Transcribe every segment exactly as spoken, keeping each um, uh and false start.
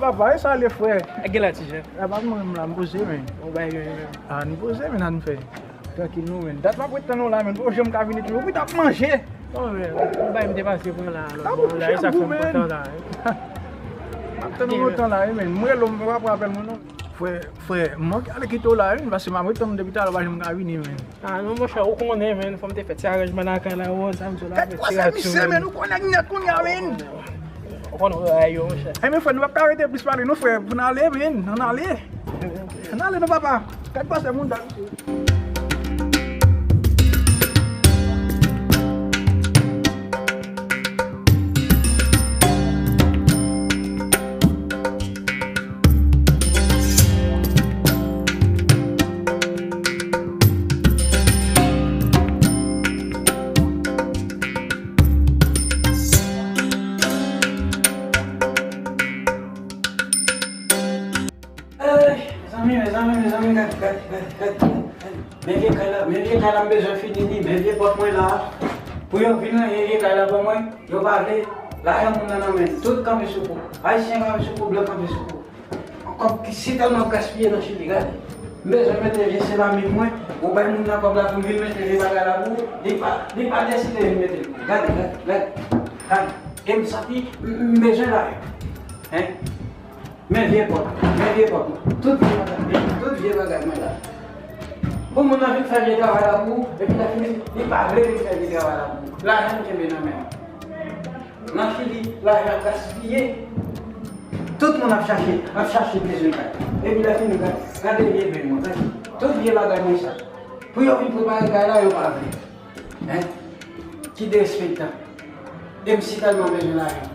Papa, e sa le frè? Ak gen la ti jan. A pa mwen menm la, m poze men. Ou bay gen men. A, n poze men, ann fè. Trankil nou men. Dat m ap ret tann ou la men, ou janm ka vini toujou. Ou pita ap manje. Non men, ou bay m te pase pran la, lòt bò la, e sa k fè m kontan la. M ap tann ou lontan la wi men. M rele w, m pa pran apèl mwen non. Frè, frè, m manke ale kite w la wi, paske m ap ret tann ou depi talè, ou pa janm ka vini men. A non monchè, ou konnen men, fò m te fè ti aranjman lakay la, ou wè sa m di w la. Gad pase misye men, ou konnen nèt kounye a men. Ou konnen bagay yo monchè. Enben frè, nou p ap ka rete plis pale non frè, pou n ale men, ann ale. Ann ale non papa. Gad pase moun dan. Ey, mezanmi, mezanmi, mezanmi, gad, gad, gad, gad, gad. Men vye kay la, men vye kay la, m bezwen fini li, men vye pòt mwen la. Pou yo vin range vye kay la ban mwen, yo pa vle. Lajan moun nan nan men, tout kanpe sou kou. Ayisyen kanpe sou kou, blan kanpe sou kou. Yon kòb ki sitèlman gaspiye nan Chili, gade. M bezwen mete vye selamin mwen, ou bay moun nan kòb la pou l vin mete vye bagay la pou ou, li pa, li pa deside vin mete l pou ou. Gade, gade, gade, gade. E m santi m, m bezwen lajan. Hein? Men vye pòt, men vye pòt mwen. Tout vye bagay, men tout vye bagay mwen la. Pou moun nan vin fè vye travay la pou ou, epi lè fini, li pa vle vin fè vye travay la pou ou. Lajan m kenbe nan men m. Nan Chili, lajan ap gaspiye. Tout moun ap chache, ap chache bezwen kay. Epi lè fini, gade, gade vye ben mwen, gade. Tout vye bagay mwen sa. Pou yo vin prepare kay la, yo pa vle. Hein? Ki derespektan. E m sitèlman bezwen lajan.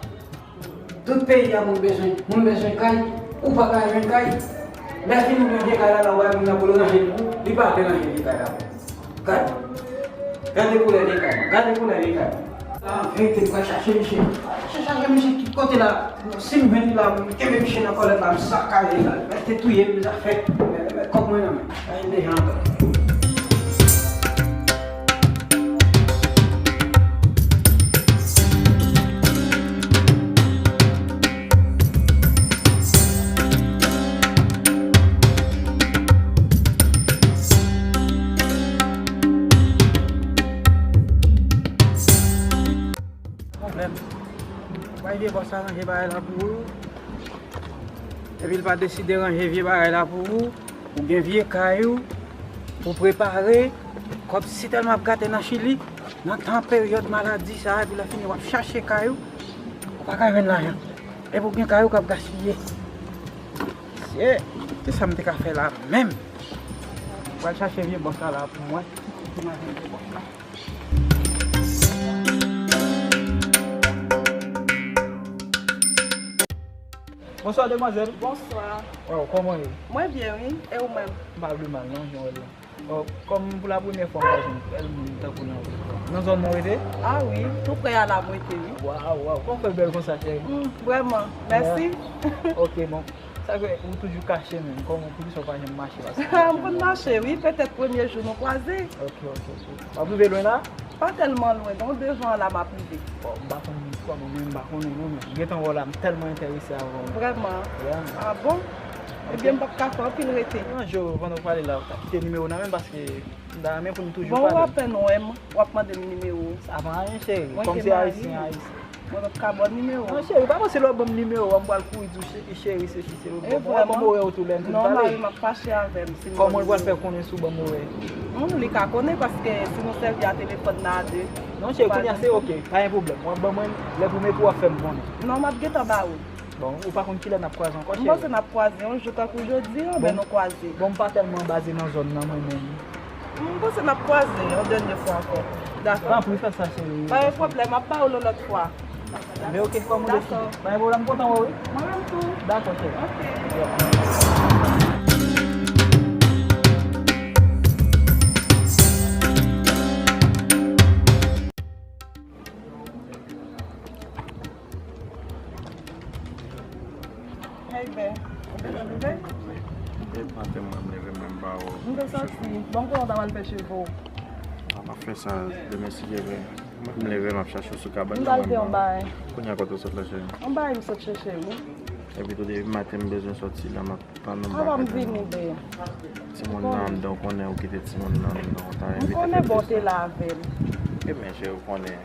Tout peyi a moun bezwen, moun bezwen kay, ou pa ka jwenn kay. Lè fini ou gen vye kay la, la ou bay moun nan pou l ranje l pou ou, li pa vle ranje vye kay la pou ou. Gade. Gade koulè vye kay la. Gade koulè vye kay la. An verite, m pral chache misye. Chache, chache misye tout kote la. Si m jwenn li la, m kenbe misye nan kòlèt la, m sakaje l la. Rete touye m, zafè. Kòb mwen nan men. Ay, m deja antann. Pwoblèm. Bay vye bòs la ranje bagay la pou ou. Epi l pa deside ranje vye bagay la pou ou. Ou gen vye kay ou pou prepare. Kòb sitèlman ap gate nan Chili. Nan tan peryòd maladi sa a, epi lè fini w ap chache kay ou. Ou pa ka jwenn lajan. Epi w gen kay ou k ap gaspiye. Mesye, kisa m te ka fè la menm? Pral chache vye bòs la la pou mwen. Pou m al jwenn vye bòs la. Bonswa, demwazèl. Bonswa. Waw, kòman w ye? Mwen byen, wi. E ou menm? M pa pi mal, non, jan w wè la. Ò, kòm pou la premyè fwa m pa jwenn bèl moun tankou nan, nan zòn nan w rete? A wi, tou prè a la m rete, wi. Waw, waw, kòman w fè bèl konsa, cheri? Hmm, vrèman, mèsi. Ok, bon. Sa vle di ou toujou kache menm, kòman, poukisa w pa janm mache, paske... M konn mache, wi, petèt premye jou nou kwaze. Ok, ok, ok. W ap rive lwen la? Pa tèlman lwen, non, devan la m ap rive. Bon, m pa konn kòman, mwen m pa konnen non, men gentan wè w la, m tèlman enterese avè w. Vrèman? Yeah. A bon? Ok. Ebyen, m p ap ka fè anpil rete. Yon jou, pandan w pale la, w ta kite nimewo w nan men m, paske m ta renmen pou n toujou pale. Bon, w apèn wè m, w ap mande m nimewo. Sa pa anyen, cheri. Kòm se ayisyen, ayisyen. Mwen p ap ka ba w nimewo. Non, cheri, pa panse lè w ban m nimewo a, m pral kouri di w cheri, cheri, se ki se yo. Bon, w ap ban m orè w tou lè n fin pale. Non, mari m ap fache avè m si m ban l nimewo. Kòman l pral fè konnen si w ban m orè? Hmm, li ka konnen paske si nou sèvi a telefòn nan a de. Non, cheri, kounye a se ok, pa gen pwoblèm. W ap ban mwen l, lè pou m ekri w ap fè m konnen. Non, m ap gentan ba ou. Bon, ou pa konn kilè n ap kwaze ankò, cheri. M panse n ap kwaze yon jou tankou jodi a, men nou kwaze. Bon, m pa tèlman baze nan zòn nan mwen menm. M panse n ap kwaze yon dènye fwa ankò. Dakò. Tanpri, fè sa, cheri. Pa gen pwoblèm, m ap ba ou l yon lòt fwa. Men ok, kòm ou deside. Dakò. Pa gen pwoblèm, m kontan wè w, wi. Mwen menm tou. Dakò, cheri. Ok. Yeah. Hey, Ben, ou deja leve? Depi maten mwen m leve, mwen m pa wè w. M te santi. Bon, kote w t al fè cheve w? A, m ap fè sa demen si Dye vle. Mwen m leve, m ap chache w sou kabann nan, mwen m pa wè w. Kounye a kote w sot la, cheri? Yon bagay m sot chèche, wi. Epi tou depi maten m bezwen sòti la, m ap tann ou baka. Avan m vini, be. Timoun nan anndan, ou konnen ou kite timoun nan anndan, ou ta renmen te fè plis. M konnen, bon, te la avè l. E men, cheri, ou konnen,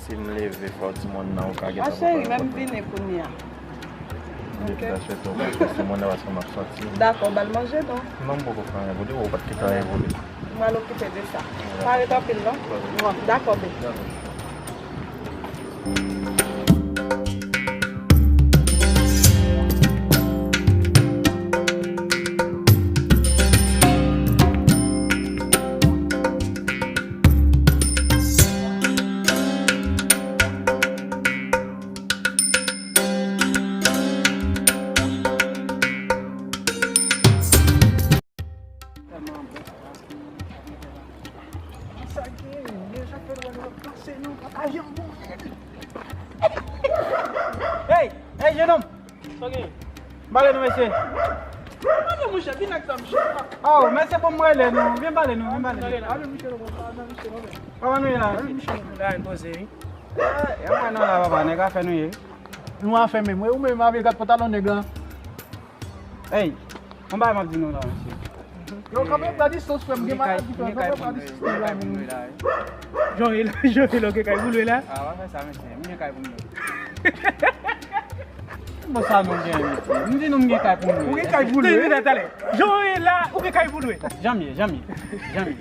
si m leve, fò timoun nan, ou ka gentan. A, cheri, men m vini kounye a. Depi ta swete ou pa fè timoun nan, paske m ap sòti. Dakò, ba l manje non. Non, m poko fè anyen pou li, ou pa t kite anyen pou li. M pral okipe de sa. Pa ret anpil non. Bon, dakò, be. Hey, hey, jenòm! M pale nou, mesye. Oh, men se pou m rele nou. Vin pale nou, vin pale nou. Kòman nou ye la, mesye? La, vin poze, wi. E mwen non la, papa, nèg afè nou ye. Nou afè menm, wi, ou menm avèk gad pantalon nèg la. Hey, yon bagay m ap di nou la, mesye. Yo, kanpe pran distans, frè m, gen maladi, frè m, kanpe pran distans la, menm. Jan w ye la, jan w ye la, ou gen kay pou lwe la? A, pa fè sa, mesye, m gen kay pou m lwe. Bon, sa nou gen, mesye. M di nou m gen kay pou m lwe. Ou gen kay pou lwe? Talè, talè. Jan w ye la, ou gen kay pou lwe? Janm ye, janm ye, janm ye.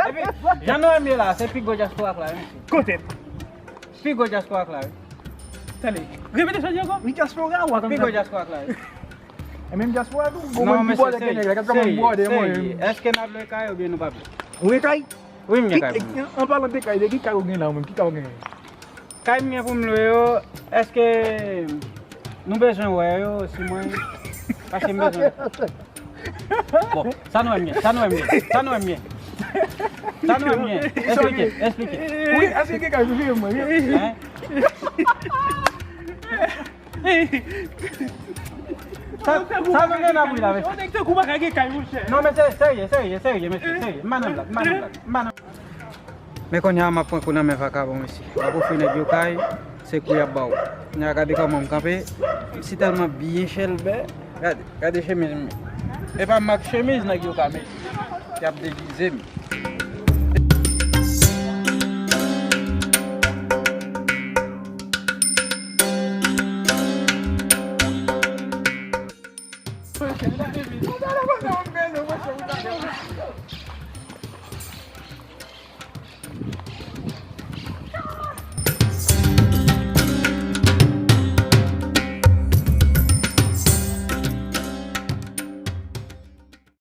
Epi, jan nou ye la, se pi gwo dyaspora k la, wi, mesye. Kote? Pi gwo dyaspora k la, wi. Talè, repete sa w di ankò? Wi, dyaspora, w a konn sa. Pi gwo dyaspora k la, wi. E menm dyaspora tou, bon, non, mwen pi bòdè ke nèg la, kèt sa mwen bòdè mwen. Èske n ap lwe kay oubyen nou p ap lwe? Ou gen kay? Wi, m gen kay pou mwen. An palan de kay, de ki kay ou gen la, ou menm? Ki kay ou gen? Kay m gen pou m lwe yo, èske nou bezwen wè yo, si mwen, paske m bezwen. Bon, sa nou wè m gen, sa nou wè m gen, sa nou wè m gen. Sa nou wè m gen, eksplike, eksplike. Wi, èske gen kay pou mwen? Hein? Sa, sa nou gen nan bri la, mesye? Yon nèg tankou w pa ka gen kay, monchè. Non, men se serye, serye, serye, mesye, serye. M pa nan blag, m pa nan blag, m pa nan. Men kounye a, m ap pran kou nan men vakabon, mesye. W ap ofri nèg yo kay, se kou y ap ba w. Kounye a, gade kòman m kanpe. M si tèlman byen chèlbè. Gade, gade chemiz m. E pa mak chemiz nèg yo ka mete. Y ap degize m.